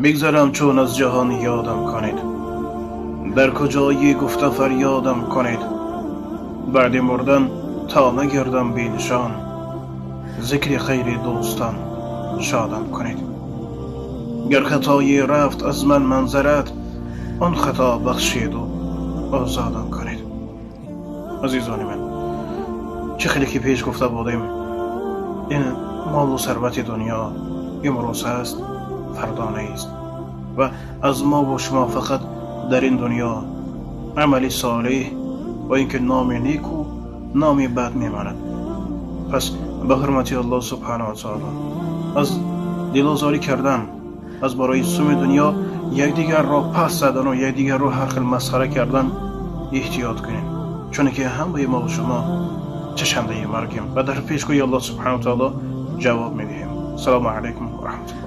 بگذرم چون از جهان یادم کنید، در کجایی گفته فریادم کنید. بعد مردن تا نگردم بی نشان، ذکر خیر دوستان شادم کنید. گر خطایی رفت از من منظرت، آن خطا بخشید و آزادم کنید. عزیزان من، چه خیلی که پیش گفته بودیم، این مال و ثروت دنیا امروز هست فردا نیست و از ما و شما فقط در این دنیا عمل صالح و اینکه نام نیک و نام بد میماند. پس به حرمت الله سبحانه و تعالی از دلازاری کردن، از برای سم دنیا یکدیگر را پس زدن و یکدیگر را هر خیل مسخره کردن احتیاط کنیم، چون که همه ما و شما چشنده مرگیم و در پیشگوی الله سبحانه و تعالی جواب میدهیم. سلام علیکم و رحمت الله.